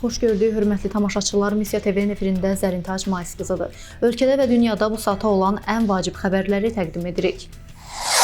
Xoş gördük, hörmətli tamaşaçılar. Missiya TV-nin efirində Zərintac Mais qızıdır. Ölkədə və dünyada bu saata olan ən vacib xəbərləri təqdim edirik.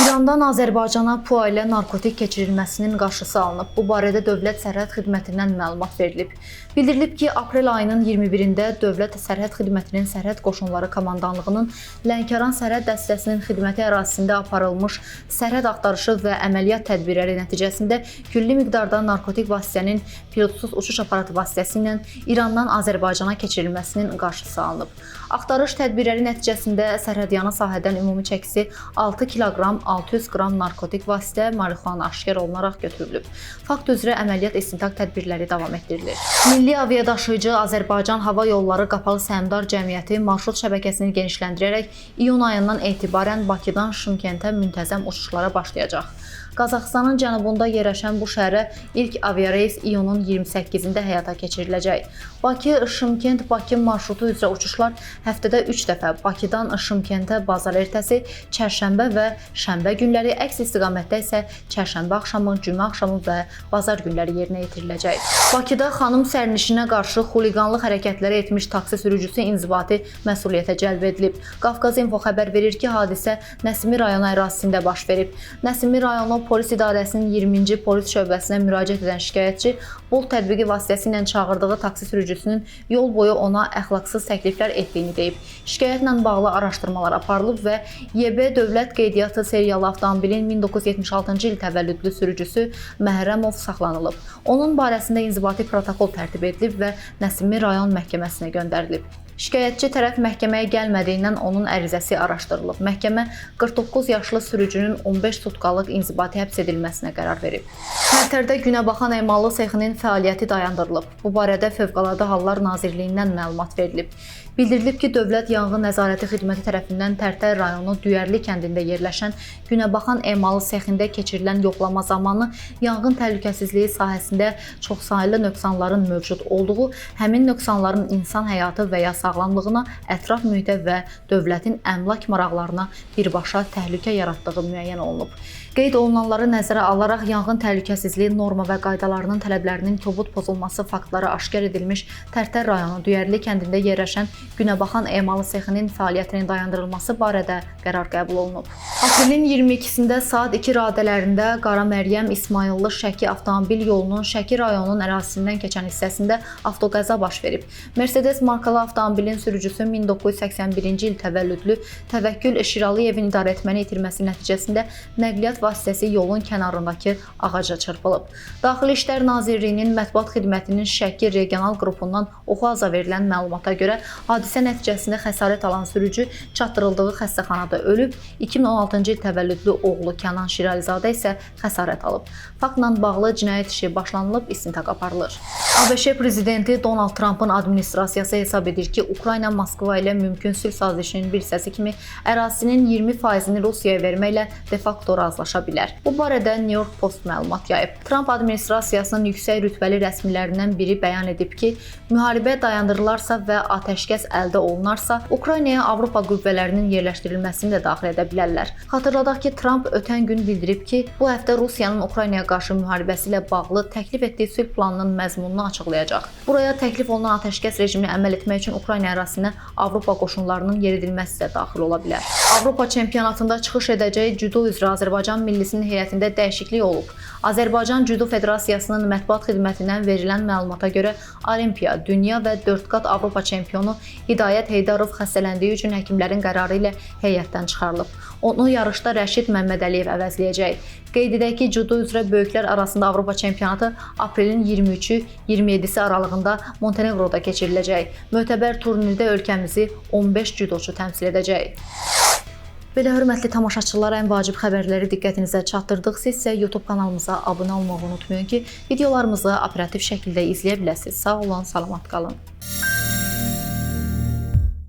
İrandan Azərbaycana PUA ilə narkotik keçirilməsinin qarşısı alınıb. Bu barədə Dövlət Sərhəd Xidmətindən məlumat verilib. Bildirilib ki, aprel ayının 21-də Dövlət Sərhəd Xidmətinin Sərhəd Qoşunları Komandanlığının Lənkəran Sərhəd Dəstəsinin xidməti ərazisində aparılmış sərhəd axtarışı və əməliyyat tədbirləri nəticəsində külli miqdarda narkotik vasitənin pilotsuz uçuş aparatı vasitəsilə İrandan Azərbaycana keçirilməsinin qarşısı alınıb. Axtarış tədbirləri nəticəsində sərhədyanı sahədən ümumi çəkisi 6 kiloqram 600 qram narkotik vasitə marixuana aşkar olunaraq götürülüb. Fakt üzrə əməliyyat istintaq tədbirləri davam etdirilir. Milli aviadaşıyıcı Azərbaycan Hava Yolları Qapalı Səhmdar Cəmiyyəti marşrut şəbəkəsini genişləndirərək iyun ayından etibarən Bakıdan Şımkentə müntəzəm uçuşlara başlayacaq. Qazaxıstanın cənubunda yerləşən bu şəhərə ilk aviareys iyunun 28-də həyata keçiriləcək. Bakı-Şımkent-Bakı marşrutu üzrə uçuşlar həftədə 3 dəfə Bakıdan Şımkentə bazar ertəsi, çərşənbə və şənbə günləri, əks istiqamətdə isə çərşənbə axşamı, cümə axşamı və bazar günləri yerinə yetiriləcək. Bakıda xanım sərnişinə qarşı xuliqanlıq hərəkətləri etmiş taksi sürücüsü inzibati məsuliyyətə cəlb edilib. Qafqaz Info xəbər verir ki, hadisə Nəsimi rayonu ərazisində baş verib. Nəsimi rayonu Polis İdarəsinin 20-ci polis şöbəsinə müraciət edən şikayətçi Bolt tətbiqi vasitəsilə çağırdığı taksi sürücüsünün yol boyu ona əxlaqsız təkliflər etdiyini deyib. Şikayətlə bağlı araşdırmalar aparılıb və YB Dövlət Qeydiyyatı seriyalı avtomobilin 1976-cı il təvəllüdlü sürücüsü Məhərrəmov saxlanılıb. Onun barəsində inzibati protokol tərtib edilib və Nəsimi rayon məhkəməsinə göndərilib. Şikayətçi tərəf məhkəməyə gəlmədiyindən onun ərizəsi araşdırılıb. Məhkəmə 49 yaşlı sürücünün 15 sutkalıq inzibati həbs edilməsinə qərar verib. Tərtərdə günəbaxan emalı sexinin fəaliyyəti dayandırılıb. Bu barədə Fövqəladə Hallar Nazirliyindən məlumat verilib. Bildirilib ki, Dövlət Yanğın Nəzarəti Xidməti tərəfindən Tərtər rayonu Düyərli kəndində yerləşən günəbaxan emalı sexində keçirilən yoxlama zamanı yanğın təhlükəsizliyi sahəsində çoxsaylı nöqsanların mövcud olduğu, həmin nöqsanların insan həyatı və ya sağlamlığına, ətraf mühitə və dövlətin əmlak maraqlarına birbaşa təhlükə yaratdığı müəyyən olunub. Qeyd olunanları nəzərə alaraq yanğın təhlükəsizliyi norma və qaydalarının tələblərinin kobud pozulması faktları aşkar edilmiş Tərtər rayonu Düyərli kəndində yerləşən günəbaxan emalı sexinin fəaliyyətinin dayandırılması barədə qərar qəbul olunub. Aprelin 22-sində saat 2 radələrində Qara Məryəm İsmayıllı Şəki avtomobil yolunun Şəki rayonunun ərazisindən keçən hissəsində avtoqəza baş verib. Mercedes markalı avtomobilin sürücüsü 1981-ci il təvəllüdlü Təvəkkül Şiralıyevin idarəetməni itirməsi nəticəsində nəqliyyat vasitəsi yolun kənarındakı ağaca çırpılıb. Daxili İşlər Nazirliyinin mətbuat xidmətinin Şəki regional qrupundan Oxuaza verilən məlumata görə hadisə nəticəsində xəsarət alan sürücü çatdırıldığı xəstəxanada ölüb, 2016-cı il təvəllüdlü oğlu Kənan Şiralizadə isə xəsarət alıb. Faktla bağlı cinayət işi başlanılıb, istintaq aparılır. ABŞ prezidenti Donald Trumpın administrasiyası hesab edir ki, Ukrayna Moskva ilə mümkün sülh sazişinin bir hissəsi kimi ərazisinin 20%-ni Rusiyaya verməklə de facto razılaşa bilər. Bu barədə New York Post məlumat yayıb. Trump administrasiyasının yüksək rütbəli rəsmilərindən biri bəyan edib ki, müharibə dayandırılarsa və atəşkəs əldə olunarsa, Ukraynaya Avropa qüvvələrinin yerləşdirilməsini də daxil edə bilərlər. Xatırladaq ki, Trump ötən gün bildirib ki, bu həftə Rusiyanın Ukraynaya qarşı müharibəsi ilə bağlı təklif etdiyi sülh planının məzmununu açıqlayacaq. Buraya təklif olunan atəşkəs rejiminə əməl etmək üçün Ukrayna ərazisinə Avropa qoşunlarının yeridilməsi də daxil ola bilər. Avropa çempionatında çıxış edəcək cüdo üzrə Azərbaycan millisinin heyətində dəyişiklik olub. Azərbaycan Cüdo Federasiyasının mətbuat xidmətindən verilən məlumata görə Olimpiya, dünya və 4 qat Avropa çempionu Hidayət Heydarov xəstələndiyi üçün həkimlərin qərarı ilə heyətdən çıxarılıb. Onu yarışda Rəşid Məmmədəliyev əvəzləyəcək. Qeyd edək ki, cüdo üzrə böyüklər arasında Avropa çempionatı aprelin 23-ü 27-si aralığında Montenegroda keçiriləcək. Mötəbər turnirdə ölkəmizi 15 cüdoçu təmsil edəcək. Belə hörmətli tamaşaçılar, ən vacib xəbərləri diqqətinizə çatdırdıq. Siz isə YouTube kanalımıza abunə olmağı unutmayın ki, videolarımızı operativ şəkildə izləyə biləsiniz. Sağ olun, salamat qalın.